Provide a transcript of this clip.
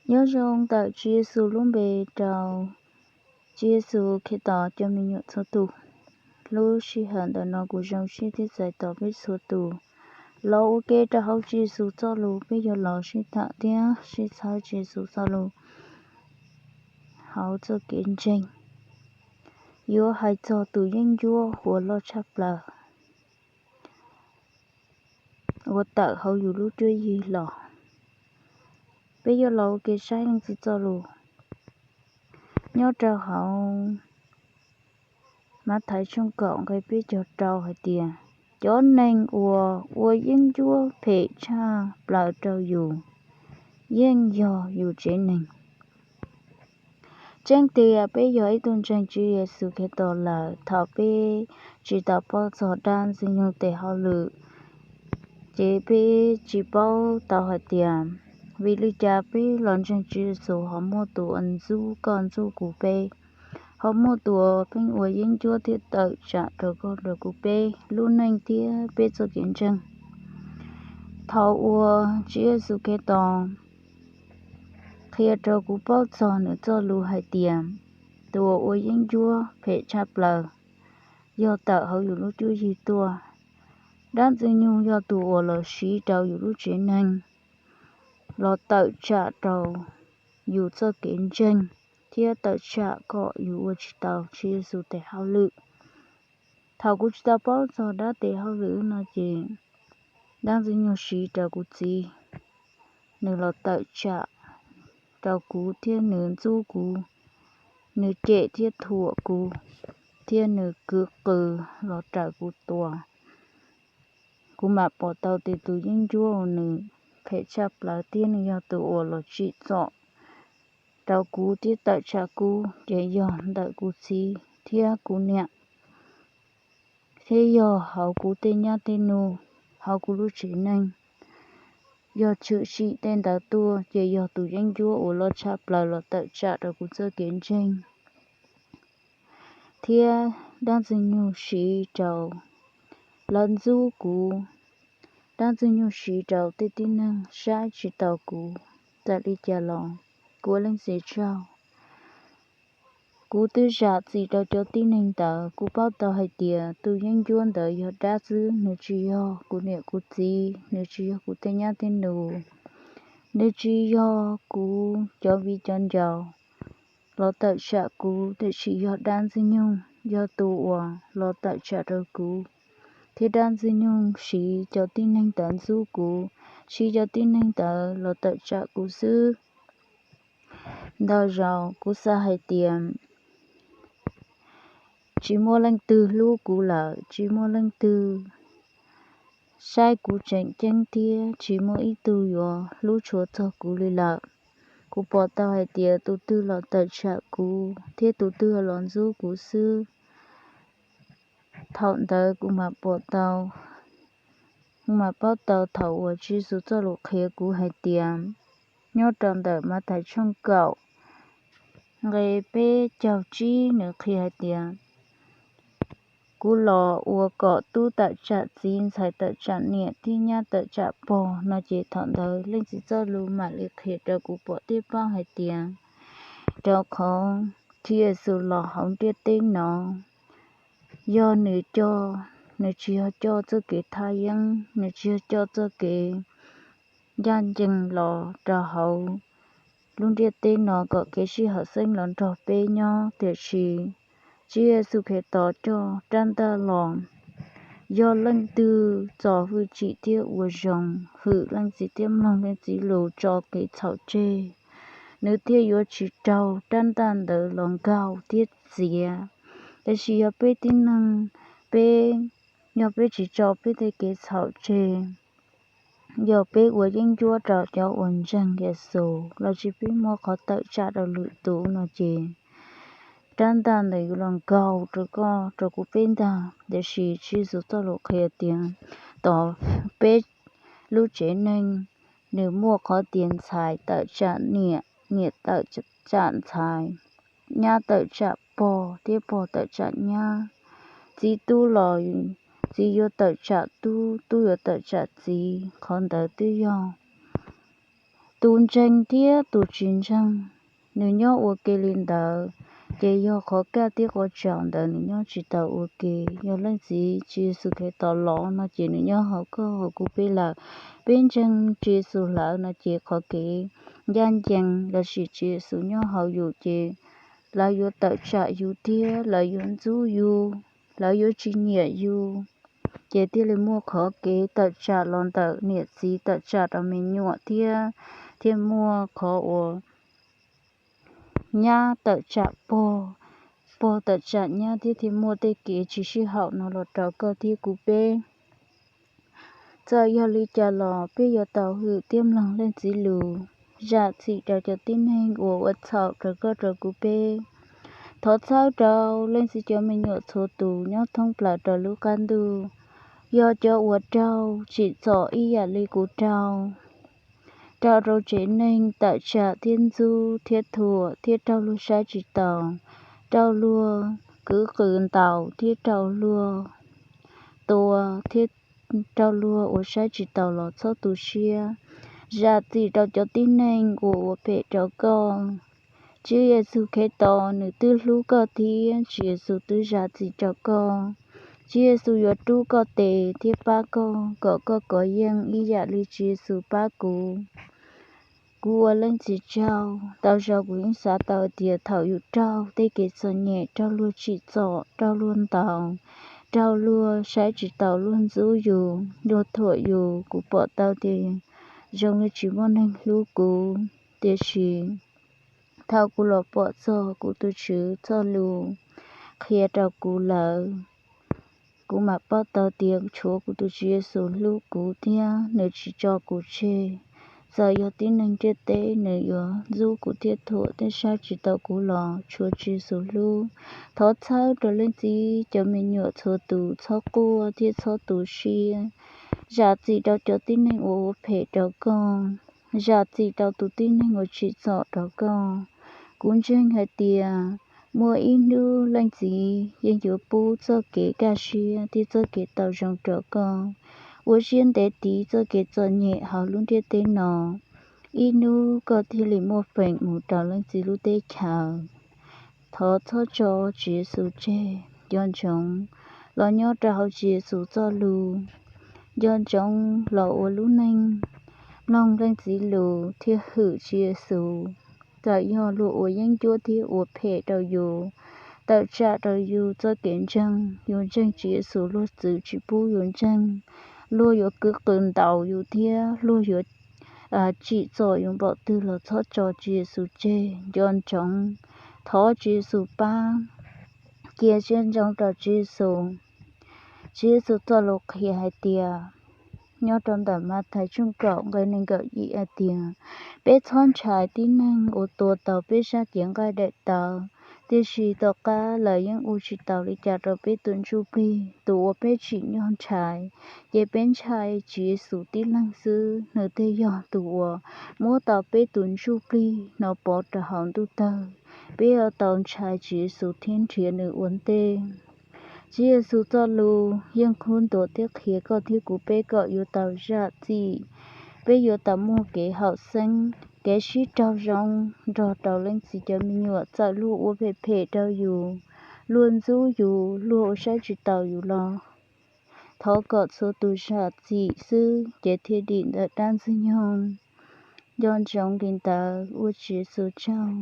Nyob zoo ntawm Tswv Yexus lub npe rau Tswv Yexus Khetos cov me nyuam txhua tus. Lub sij hawm ntawm no kuv zoo siab thiab txais tos peb txhua tus los ua ke rau hauv Tswv Yexus txoj lus, peb yuav los sib tham thiab sib txhawb Tswv Yexus txoj lus hauv txoj kev ntseeg. Yuav hais txog tus yeeb ncuab uas loj tshaj plaws uas tawm hauv yus lub cuab yig los. Peb yuav los ua ke saib Leej Txiv txoj lus nyob rau hauv Mathais tshooj kaum nqe peb caug rau hais tias, cov neeg uas ua yeeb ncuab phem tshaj plaws rau yus yeej yog yus tsev neeg. Tseeb tias peb yog ib tug ntseeg Tswv Yexus Khetos lawm, thaum peb tsis tau paub txog dab Ntxwg Nyoog tes hauj lwm, ces peb tsis paub tau hais tias vim li cas peb los ntseeg Tswv Yexus ho muaj tus uas ntxub koj ntxub kuv peb, ho muaj tus uas pheej ua yeeb ncuab thiab tawm tsam rau koj rau kuv peb lub neej thiab peb txoj kev ntseeg. Thaum uas Tswv Yexus Khetos qhia rau kuv paub txog nws txoj lus hais tias tus uas ua yeeb ncuab phem tshaj plaws yog tawm hauv yus lub cuab yig tuaj. Dab Ntxwg Nyoog yog tus uas los siv rau yus lub tsev neeg los tawm tsam rau yus txoj kev ntseeg thiab tawm tsam kom yus ua tsis tau Tswv Yexus tes hauj lwm. Thaum kuv tsis tau paub txog dab tes hauj lwm no ces dab Ntxwg Nyoog siv rau kuv txiv, nws los tawm tsam rau kuv thiab nws ntxub kuv, nws cem thiab thuam kuv, thiab nws kwv qw los raws kuv tua. Kuv mam pom tau tias tus yeeb ncuab uas nws phem tshaj plaws thiab nws yog tus uas los tsim txom rau kuv thiab tawm tsam kuv ces yog ntawm kuv txiv thiab kuv niam, thiab yog hauv kuv tej nyab tej nus, hauv kuv lub tsev neeg. Yog tshwm sim tej ntawd tuaj ces yog tus yeeb ncuab uas loj tshaj plaws los tawm tsam rau kuv txoj kev ntseeg. Thiab dab Ntxwg Nyoog siv rau lawv ntxub kuv, dab Ntxwg Nyoog siv rau tej tib neeg saib tsis taus kuv, txawm li cas los kuv ua Leej Txiv tsaug. Kuv twb zam txim rau cov tib neeg ntawd, kuv paub tau hais tias tus yeeb ncuab ntawd yog dab xwb, nws tsis yog kuv niam kuv txiv, nws tsis yog kuv tej nyab tej nus, nws tsis yog kuv cov viv cov ncaus los tawm tsam kuv, tiam sis yog dab Ntxwg Nyoog yog tus uas los tawm tsam rau kuv, thiab dab Ntxwg Nyoog siv cov tib neeg ntawd ntxub kuv, siv cov tib neeg ntawd los tawm tsam kuv xwb. Ntau zaus kuv xav hais tias tsis muaj leej twg hlub kuv lawm, tsis muaj leej twg saib kuv tseem ceeb thiab tsis muaj ib tug yuav hlub tshua txog kuv li lawm. Kuv pom tau hais tias tus twg los tawm tsam kuv thiab tus twg los ntxub kuv xwb. Thaum ntawd kuv mam pom tau, kuv mam paub tau thaum uas Tswv Yexus txoj lus qhia kuv hais tias, nyob rau ntawm Mathais tshooj kaum nqe peb caug tsib nws qhia hais tias, kuv los ua kom tub tawm tsam txiv, ntxhais tawm tsam niam thiab nyab tawm tsam pog no ces thaum ntawd Leej Txiv txoj lus mam li qhia rau kuv pom thiab paub hais tias, rau qhov Tswv Yexus los hauv ntiaj teb no yog nws coj, nws tsis yog coj txoj kev thaj yeeb, nws tsis yog coj txoj kev ncaj ncees los rau hauv lub ntiaj teb no kom kev sij hawm xeeb los nrog peb nyob, tiam sis Tswv Yexus Khetos coj rab ntaj los, yog leej twg txo hwj chim thiab ua zoo, hwm Leej Txiv thiab mloog Leej Txiv lus, tso kev txhaum tseg, nws thiaj yuav tsis raug rab ntaj ntawd los nkaug thiab txiav. Tiam sis yog peb tib neeg, peb, yog peb tsis tso peb tej kev txhaum tseg, yog peb ua yeeb ncuab rau cov uas ntseeg Yexus los sis peb muaj qhov tawm tsam rau lwm tus no ces rab ntaj ntawd yuav los nkaug rau koj rau kuv peb ntag. Tiam sis Tswv Yexus txoj lus qhia tias, tos peb lub tsev neeg nws muaj qhov tias ntxhais tawm tsam niam, niam tawm tsam ntxhais, nyab tawm tsam pog thiab pog tawm tsam nyab. Txiv tub los txiv yuav tawm tsam tub, tub yuav tawm tsam txiv. Qhov ntawd twb yog Tus ntseeg thiab tus tsis ntseeg, nws nyob ua ke li ntawd, ces yog qhov kaj thiab qhov tsaus ntawd nws nyob tsis tau ua ke. Yog leej txiv Tswv Yexus Khetos los no ces nws nyob hauv koj hauv kuv peb lawm. Peb ntseeg Tswv Yexus lawm no ces qhov kev ncaj ncees lossis Tswv Yexus nyob hauv yus ces lawv yuav tawm tsam yus thiab lawv yuav ntxub yus, lawv yuav tsis nyiam yus, ces thiaj li muaj qhov kev tawm tsam los ntawm niam txiv tawm tsam rau me nyuam thiab, thiaj muaj qhov uas nyab tawm tsam pog, pog tawm tsam nyab thiab thiaj muaj tej kev tsis sib haum no los rau koj thiab kuv peb. Txawm yog li cas los peb yuav tau hwm thiab mloog leej txiv lus, zam txim rau cov tib neeg uas ua txhaum rau koj rau kuv peb. Thov txhawb rau leej txiv cov me nyuam txhua tus nyob thoob plaws rau lub qab ntuj, yog cov uas raug tsim txom ib yam li kuv raug, raug rau tsev neeg tawm tsam thiab ntxub thiab thuam thiab raug luag saib tsis taus, raug luag kwv qws ntaus thiab raug luag tua thiab raug luag uas saib tsis taus los txhob tu siab. Zam txim rau cov tib neeg uas ua phem rau koj. Tswv Yexus Khetos nws twb hlub koj thiab Tswv Yexus twb zam txim rau koj. Tswv Yexus yuav rub koj tes thiab pab koj kom koj kov yeej ib yam li Tswv Yexus pab kuv. Kuv ua leej txiv tsaug, tau zaus kuv yeej xav tau tias thaum yus raug tej kev txom nyem, raug luag tsim txom, raug luag ntaus, raug luag saib tsis taus, luag ntxub yus, luag thuam yus, kuv pom tau tias zoo li tsis muaj neeg hlub kuv. Tiam sis thaum kuv los pom txog kuv tus Tswv txoj lus qhia rau kuv lawm, kuv mam paub tau tias tshuav kuv tus Tswv Yexus hlub kuv thiab nws tsis tso kuv tseg. Txawm yog tib neeg ntiaj teb nws yuav ntxub kuv thiab thuam thiab saib tsis taus kuv los tshuav Tswv Yexus hlub. Thov txhawb rau leej txiv cov me nyuam txhua tus txhob quaj thiab txhob tu siab. Zam txim rau cov tib neeg uas ua phem rau koj, zam txim rau tus tib neeg uas tsim txom rau koj. Kuv ntseeg hais tias muaj ib hnub leej txiv yeej yuav pub txoj kev kaj siab thiab txoj kev tau zoo rau koj, ua siab ntev tiv txoj kev txom nyem hauv lub ntiaj teb no. Ib hnub koj thiaj li muaj feem mus rau leej txiv lub teb chaws. Thov txhob tso Tswv Yexus tseg, nco ntsoov los nyob rau hauv Tswv Yexus txoj lus, nco ntsoov los ua lub neej mloog leej txiv lus thiab hwm Tswv Yexus. Txawm yog luag ua yeeb ncuab thiab ua phem rau yus, tawm tsam rau yus txoj kev ntseeg, yus ntseeg Tswv Yexus luag txwv tsis pub yus ntseeg, luag yuav kwv qws ntaus yus thiab luag yuav tsim txom yus npaum twg los txhob tso Tswv Yexus tseg, nco ntsoov thov Tswv Yexus pab, cia siab ntsoov rau Tswv Yexus. Tswv Yexus txoj lus qhia hais tias, nyob rau ntawm Mathais tshooj kaum nqe nees nkaum yim hais tias, peb txhob ntshai tib neeg uas tua tau peb sab cev nqaij daim tawv, tiam sis tom qab lawv yeej ua tsis tau li cas rau peb tus ntsuj plig. Tus uas peb tsim nyog ntshai, ces peb ntshai Tswv Yexus tib leeg xwb, nws thiaj yog tus uas muab tau peb tus ntsuj plig no pov rau hauv ntuj tawg. Peb yuav tau ntshai Tswv Yexus thiab nrhiav nws ua ntej. Tswv Yexus txoj lus yeej qhuab ntuas thiab qhia koj thiab kuv peb kom yuav tau zam txim. Peb yuav tau muaj kev haum xeeb, kev sib raug zoo nrog rau leej txiv cov me nyuam txawm luag ua phem phem rau yus, luag ntxub yus, luag ua saib tsis taus yus los thov kom txhua tus zam txim xwb ces thiaj dim ntawm dab ntxwg nyoog. Nco ntsoov li ntawd, ua Tswv Yexus tsaug.